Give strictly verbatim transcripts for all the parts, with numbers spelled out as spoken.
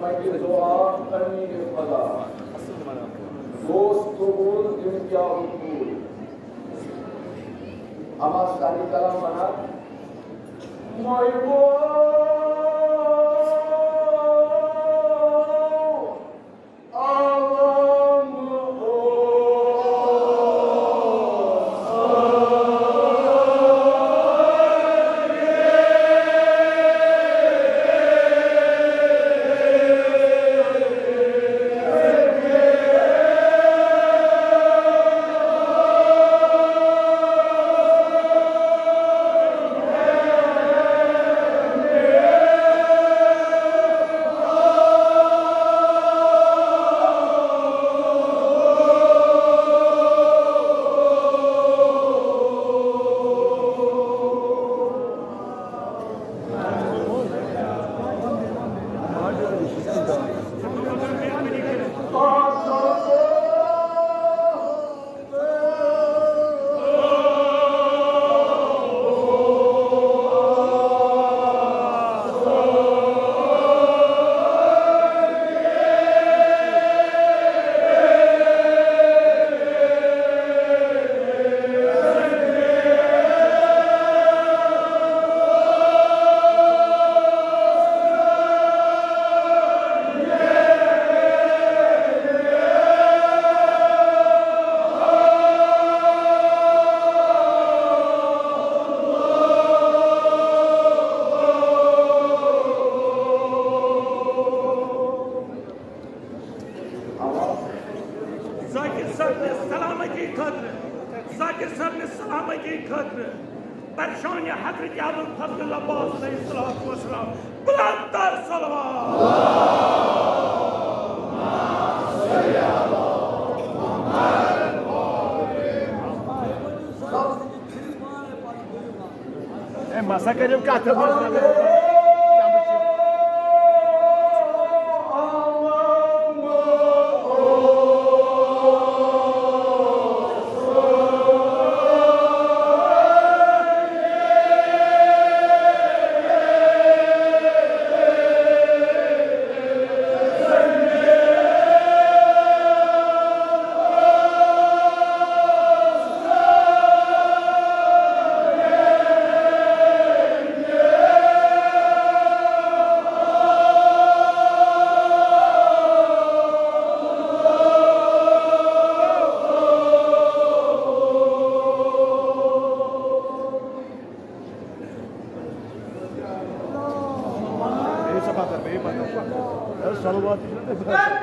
مگہِ دعا کنی خدا۔ دوست قبول دنیا حقوق۔ اما ساری کلام بنا۔ مائی گو۔ ذاکر صٲبنہِ سلامتی خٲطرٕ، ذاکر صٲبنہِ سلامتی خٲطرٕ پریشان حضرت ابوالفضل عباس علیہ الصلوۃ والسلام۔ بلند تر صلوات۔ اے، مسا کٔرِو کتھ، مسا کٔرِو کتھ۔ بیٚیہِ سا پتھر، بیٚیہِ پتھر۔ اے، صلوات تہِ چھُنہٕ تۄہہِ پتہ۔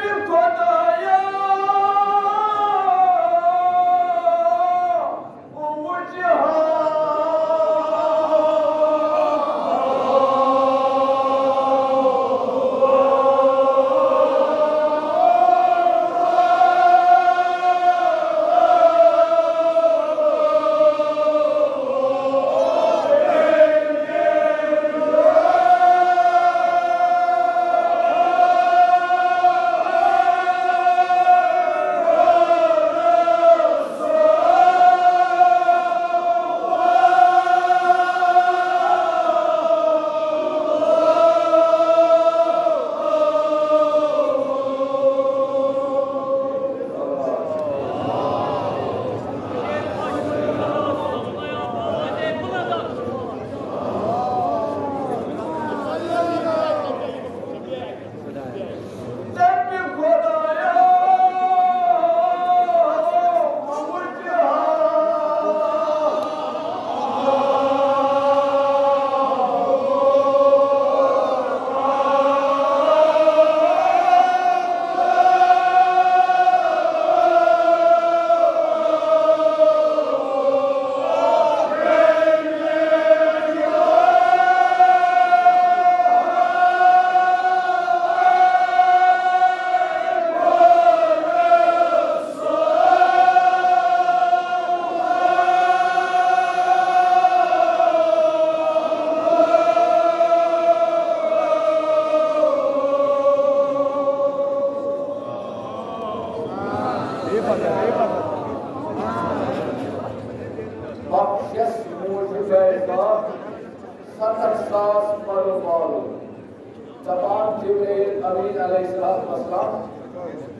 علیہ الصلوۃ والسلام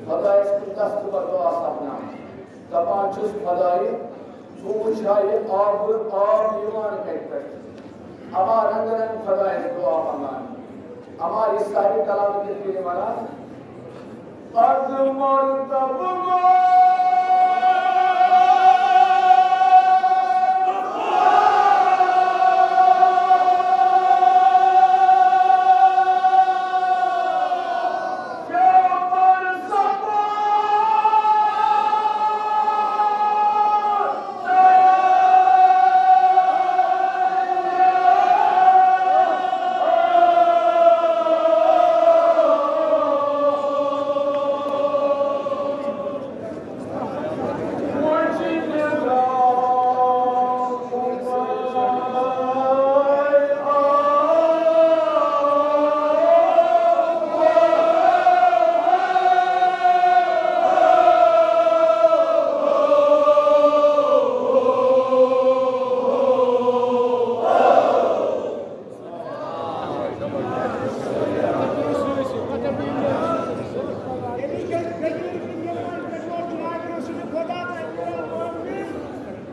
خۄدایَس کُن دستہٕ بدُعا سپدان۔ دَپان چھُس، خۄدایہِ، ژٕ وٕچھ ہا یہِ آبہٕ، آب یِوان کَتہِ پٮ۪ٹھ؟ اَما رنٛگہٕ رنٛگہٕ خۄدایَس دُعا منٛگان۔ اَما یہِ سارے کلام کِتھ کٔنۍ وَنان؟ از مرتب بہٕ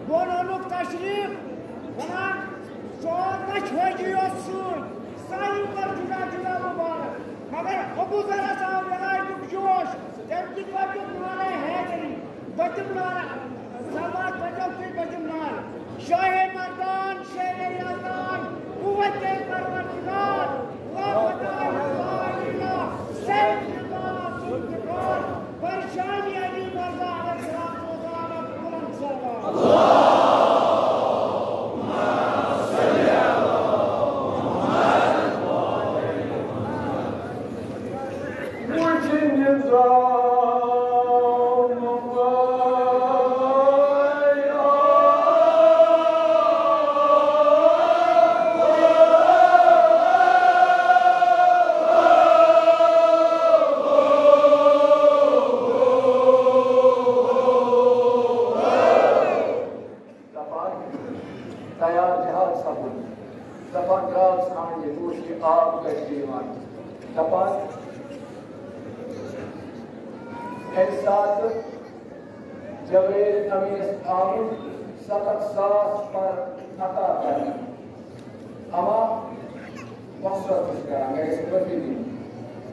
وَنہٕ اَمیُک تشریٖف، وَنان، ژور لَچھ حٲجی اوس سون، ساروی کھۄتہٕ جُدا جُدا مُبارک۔ مگر ابو ذرَس آو ولایتُک جوش، تٔمۍ کِتھ پٲٹھۍ دیُت نعرہ حیدری، بہٕ دِمہٕ نعرہ، سلوات پٔرۍزیو تُہۍ، بہٕ دِمہٕ نعرہ۔ شاہ مردان، شیر یزدان، قوت پروردگار، لا فتح الا اللہ، سیف اللہ ذوالفقار۔ پریشانی علی مرزا علیہ الصلوۃ والسلام بلند سردار۔ وٕچھ نظام دپان، تیار جہاد سپُد۔ دپان، درٛاو ژھانٛڈنہِ، وُچھ یہِ آب کتہِ چھُ یِوان۔ دپان، اَمہِ ساتہٕ جبرائیل امیٖن آمُت ستتھ ساس پر عطا کرنہٕ۔ اما مقصد چھُس کران، مےٚ گژھِ معٲفی دِنۍ۔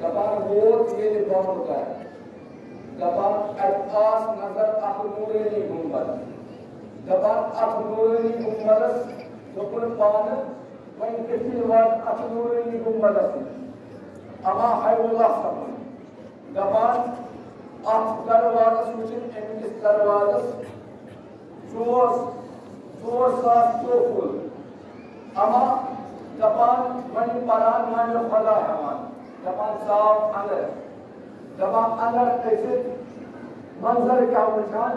دپان، ووت ییٚلہِ بمبہٕ کرٕ۔ دپان، اتہِ آس نظر اکھ نورانی گنبد۔ دپان، اتھ نورانی گنبدس دوٚپُن پانہٕ، وۄنۍ کِتھ کٔنۍ واتہٕ اتھ نورانی گنبدس نِش؟ اما حیب اللہ سپُد۔ دپان، اتھ دروازس وٕچھِتھ، امہِ کِس دروازس ژور، ژور ساس قفل۔ اما دپان، وۄنۍ پران نامِ خدا ہٮ۪وان۔ دپان، ژاو اندر۔ دپان، اندر أژِتھ منظر کیٛاہ وٕچھان؟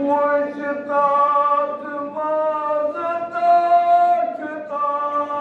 وٕچھ تتھ منٛز تتھ تام۔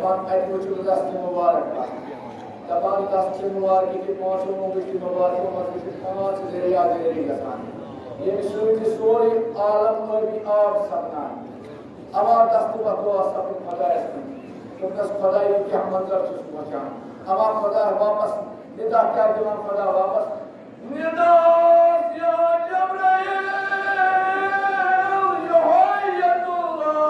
دپان، اتہِ وٕچھُکھ دستہِ مُبارک۔ دپان، دستہِ مُبارکہِ کہِ پانٛژو مُبارکہِ مُبارکو منٛز وٕچھُکھ پانٛژھ دریا جٲری گژھان، ییٚمہِ سۭتۍ یہِ سورُے عالم ٲبی آب سپدان۔ اما دستہِ بددُعا سپُد خۄدایس کُن۔ دوٚپنس، خۄدایا، یہِ کیٛاہ منظر چھُس بہٕ وٕچھان؟ اما خۄداے واپس ندا کیٛاہ دِوان؟ خۄدا واپس ندا، یا جبرائیل، یہوے یدُ اللہ۔ یہوے یدُ اللہ، یہوے یدُ اللہ۔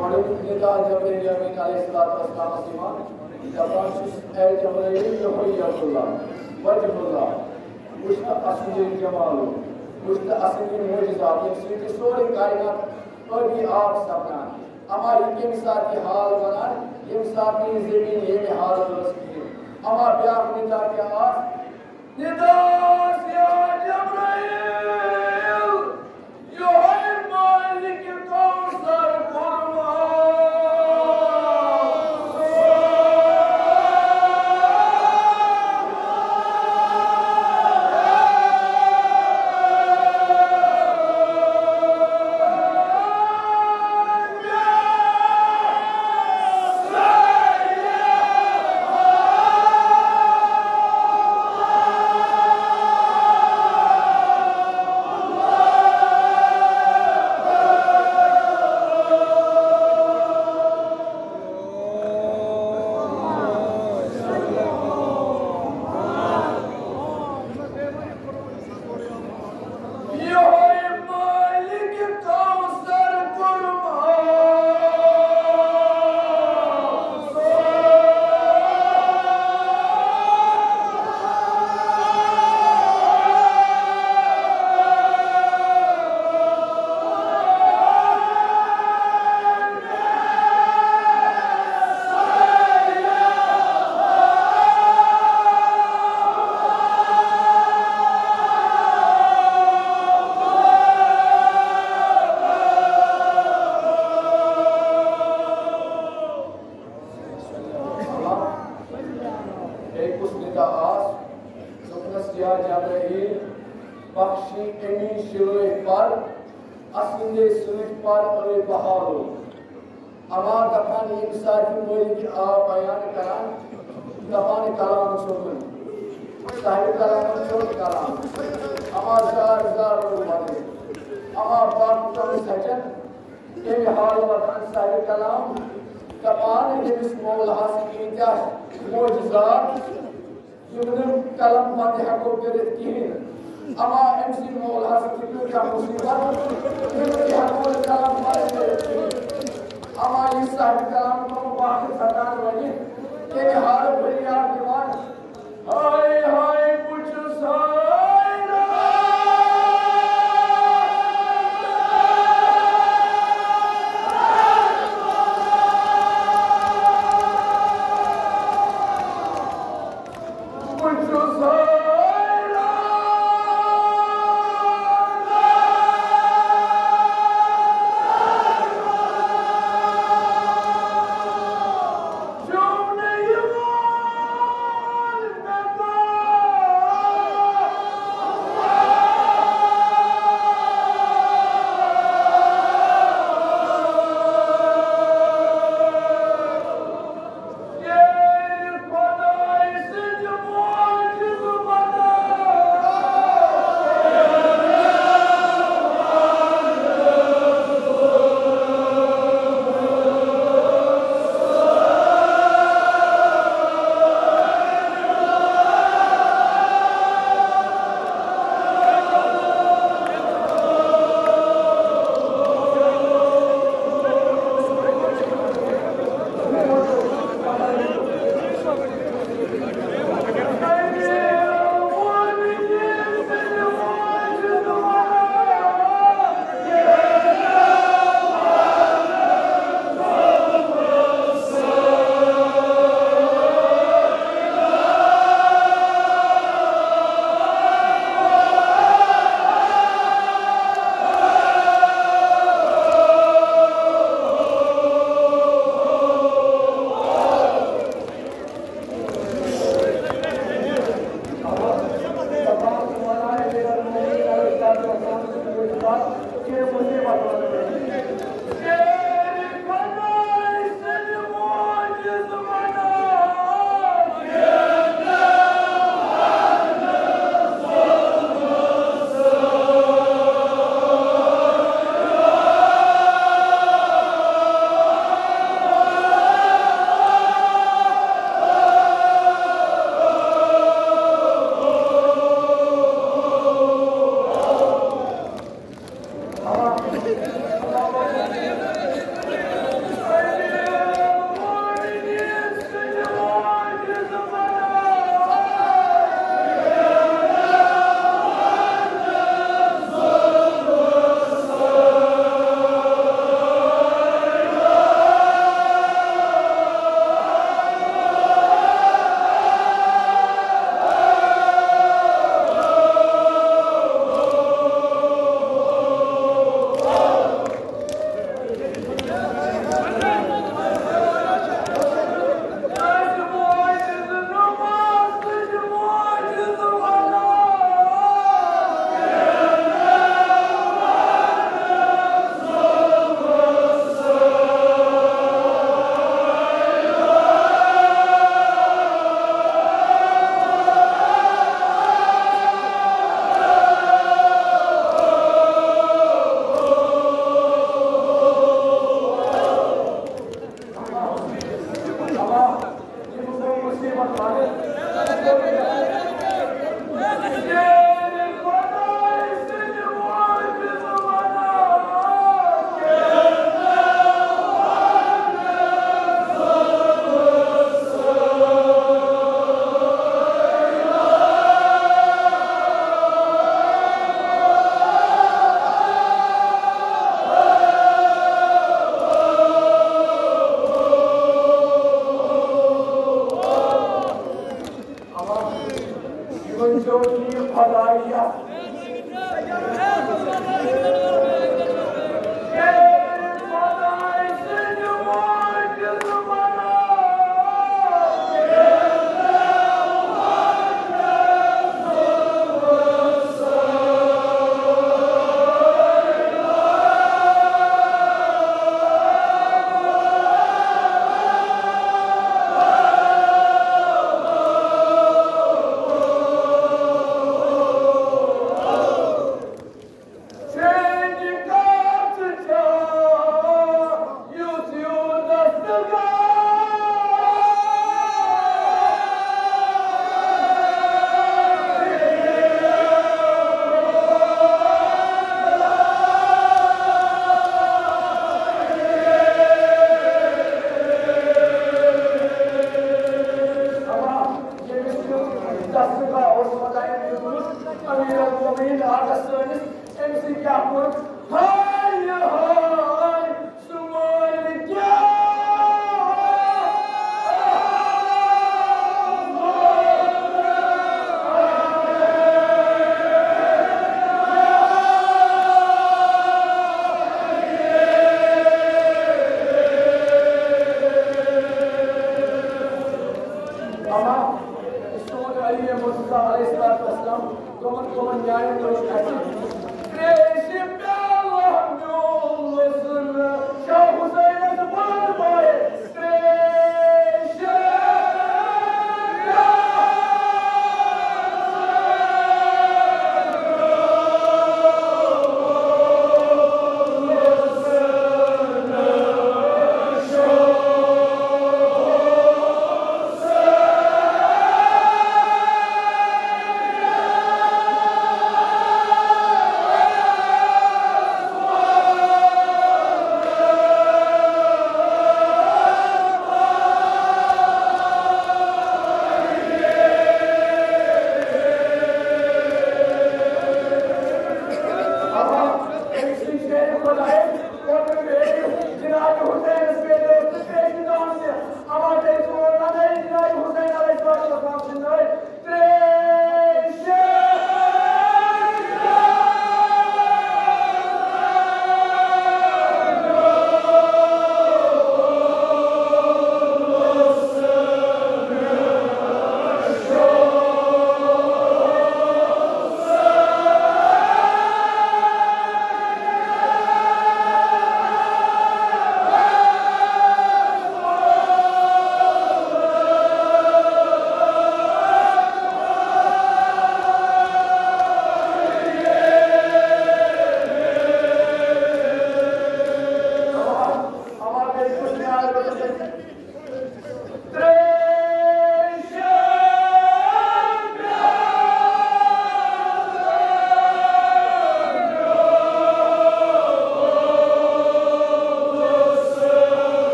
گۄڈٕنیُک ندا جبرائیل امین علیہ الصلوۃ والسلامس یِوان، دپان چھُس، اے جبرائیل، یہوے یدُ اللہ، وجہ اللہ، وٕچھ تہٕ اسُنٛد یہِ جمال، وٕچھ تہٕ اسٕنٛدۍ یِم معجزات، ییٚمہِ سۭتۍ یہِ سورُے کائنات ٲبی آب سپدان۔ اما یہِ کَمہِ ساتہٕ یہِ حال بنان، ییٚمہِ ساتہٕ نہٕ یہِ زمین ییٚمہِ حالہٕ ٲس کِہیٖنۍ۔ اما بیٛاکھ ندا کیٛاہ آس؟ ندا آس، یا جبرائیل، یہوے مالک کوثر قربان۔ یہوے مالک کوثر قربان۔ بیٚیہِ کُس ندا آس؟ دوٚپنس، یا جبرائیل، بخشی امی شٲہۍ پر، اسٕنٛدے سۭتۍ پر ٲے بحالو۔ اما دپان، ییٚمہِ ساتہٕ یہِ مٲلِک آو بیان کران، دپان، کلام چھُ وۄنۍ۔ صاحب کلام چھُ کلام۔ اما زار زار روٗد وَنٕنۍ۔ اما باقٕے کم سچن، تیٚمہِ حالہٕ وَتھان صاحب کلام۔ دپان، ییٚمِس مولاہس ییٖتیٛاہ معجزات، یِم نہٕ قلم بند ہٮ۪کو کٔرِتھ کِہیٖنۍ۔ اما أمۍ سٕے مولاہس تہِ پیوٚو کانٛہہ مُصیٖبت، یِم تہِ ہٮ۪کو نہٕ قلم بند کٔرِتھ کِہیٖنۍ۔ اما یہِ صاحب کلام گوٚو واقعہٕ ژھٹان وۄنہِ، تیٚلہِ ہارٕ فریاد دِوان، ہاے ہاے، بہٕ چھُس حٲران۔ بہٕ چھُس حٲران۔ چھُم نہٕ یِوان مےٚ کانٛہہ۔ ییٚلہِ خۄداے سٕنٛدِ موجہِ وۄنۍ آغاز سٲنِس أمۍ سٕنٛدۍ کیٛاہ کوٚر؟ ہاے ہاے، سُہ مٲلۍ کیٛاہ؟ اما سون علی مرتضیٰ علیہ الصلوۃ والسلام کمن کمن جاین منٛز اَسہِ تریشہِ پیالہٕ میوٗلُس نہٕ شاہ حسینس بار بار۔ تریشہِ پیالہٕ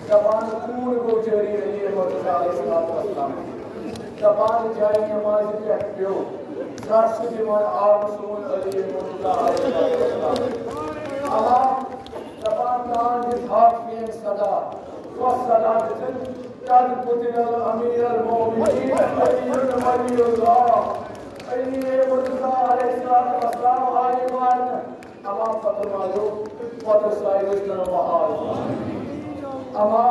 دپان خوٗن گوٚو جٲری علی مرتضیٰ علیہ الصلوۃ والسلام۔ دپان جایہِ نمازِ پٮ۪ٹھ پیوٚو۔ ژھٹھ چھُ دِوان آبہٕ سون علی مرتضیٰ علیہ الصلوۃ والسلام۔ اما دپان تان دِژ ہاک فین صدا۔ کۄس صدا دِژٕن؟ قد قتل امیر المومنین علی ولی اللہ۔ علی مرتضیٰ علیہ الصلوۃ والسلام آیہِ مارنہٕ۔ اما پتہٕ مالیو، پتہٕ سایہِ وٕچھنہٕ محال۔ اما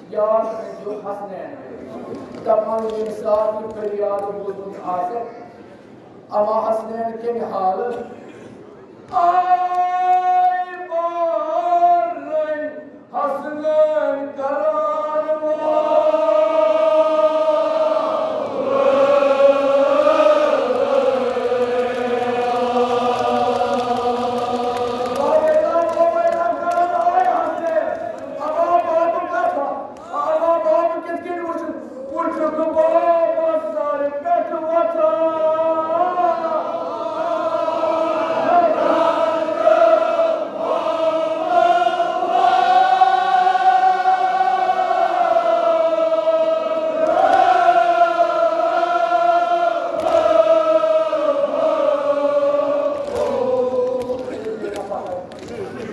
یاد أنۍزیو حسنین۔ دپان ییٚمہِ ساتہٕ یہِ فریاد بوٗزمُت آسہِ، اما حسنین کمہِ حالہٕ؟ آے بارٕنۍ حسنین قرار وار۔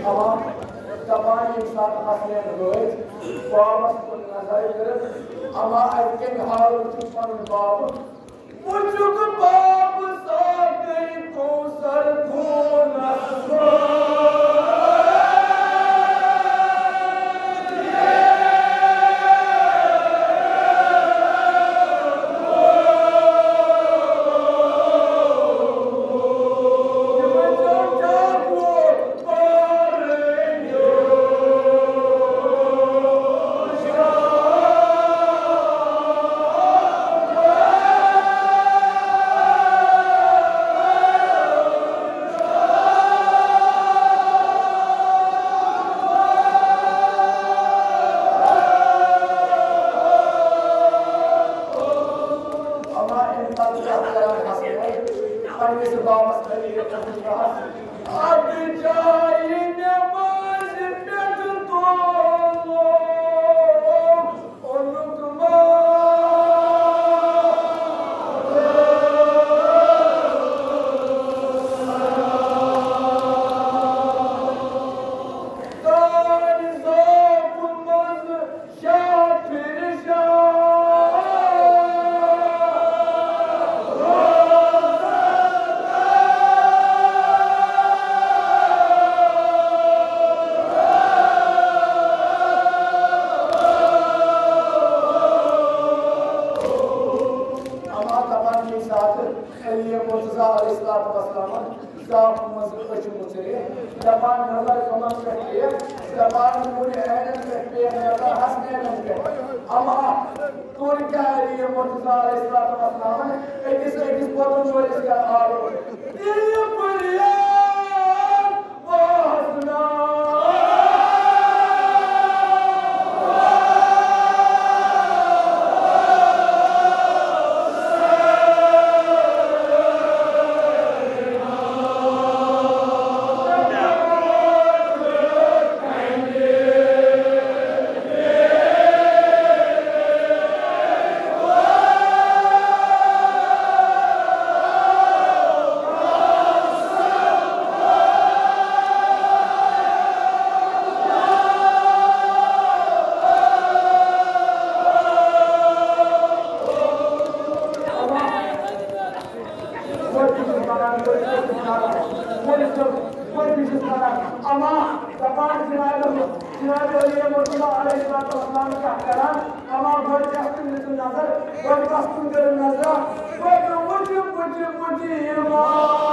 عوام دپان ییٚمہِ ساتہٕ حسنین وٲتۍ بابس کُن نظرِ کٔرٕکھ، اما اتہِ کمہِ حالہٕ وُچھُکھ پنُن باب؟ وُچھُکھ باب ساقی کوثر خوٗنس منٛز۔ اما امہِ پتہٕ کیٛاہ کران حسنین؟ پننِس بابس علی رحمتہ اللہ۔ اتھ جایہِ نمازِ پٮ۪ٹھ تُلُکھ۔ اما دپان ییٚمہِ ساتہٕ علی مرتضیٰ علیہ الصلوۃ والسلامن زاپہٕ منٛز أچھ مُژرے، دپان نظر کمن پٮ۪ٹھ پیٚیَکھ؟ دپان نوٗرِ عینن پٮ۪ٹھ پیٚیَکھ نظر حسنینن پٮ۪ٹھ۔ اما کوٚر کیٛاہ علی مرتضیٰ علیہ الصلوۃ والسلامن أکِس أکِس پوٚتُن وٲلِس کیٛاہ آو؟ دِلہِ پھُریو۔ اما دپان جناب، جناب علی مرتضیٰ علیہ الصلوۃ والسلام کیٛاہ کران؟ اما گۄڈٕ کیٛاہ کُن دِژٕن نظر؟ گۄڈٕ کَس کُن کٔرٕن نظرا؟ گۄڈٕ وٕچھِ، وٕچھِ، وٕچھِ یِوان۔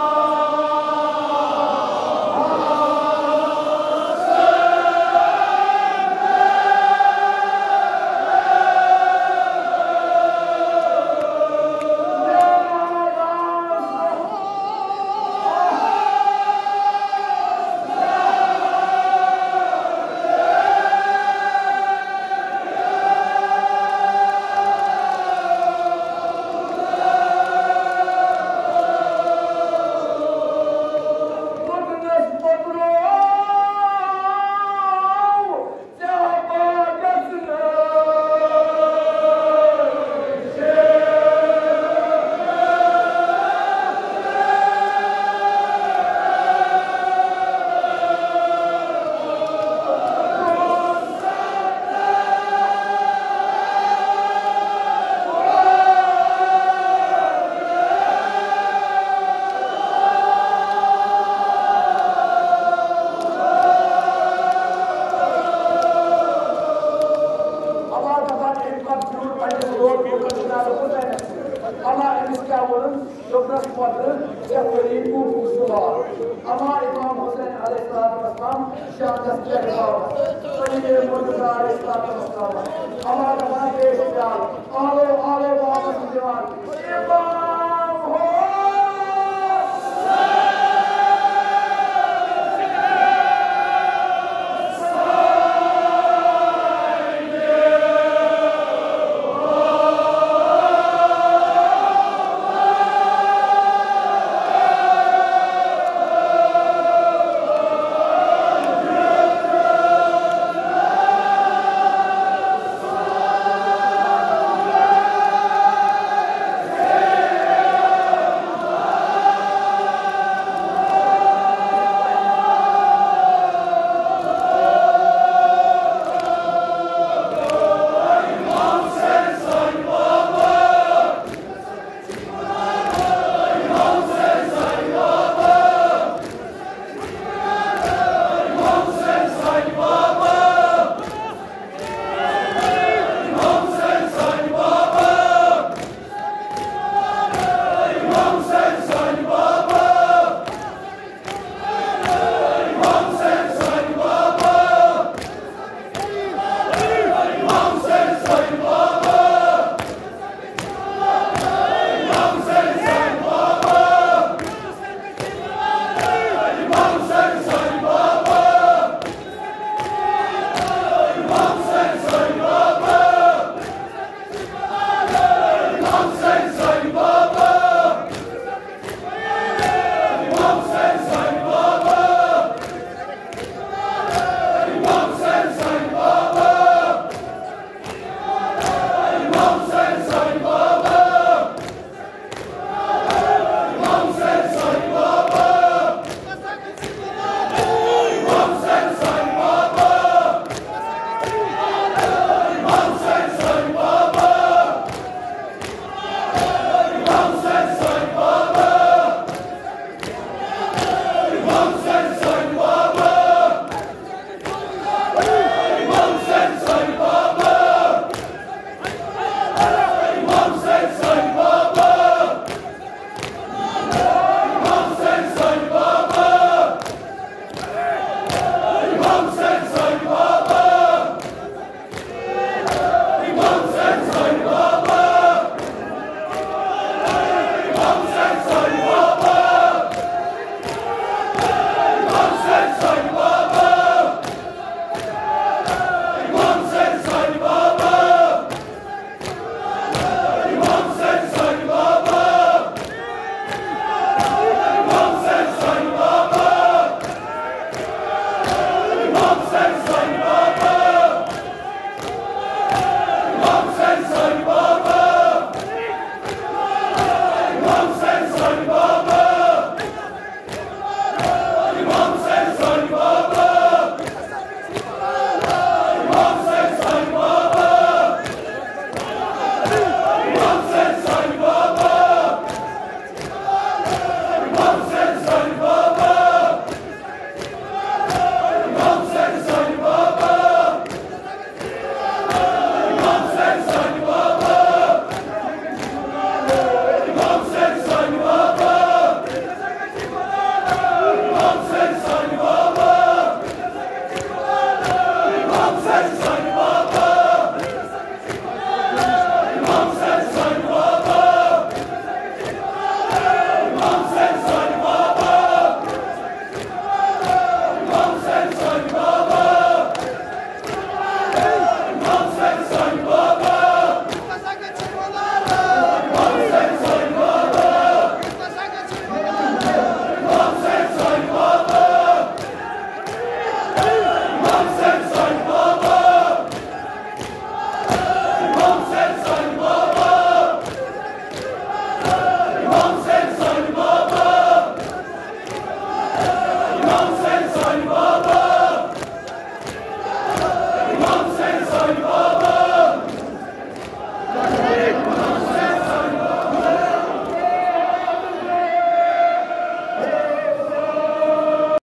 شکرس پتہٕ یتھ ؤری کوٗفُک صبح اما امام حسین علیہ الصلوۃ والسلام شہادت پٮ۪ٹھ آو۔ سید مرتضیٰ علیہ الصلوۃ والسلام اما دپان پیش پیال، آلو آلو واپس دِوان۔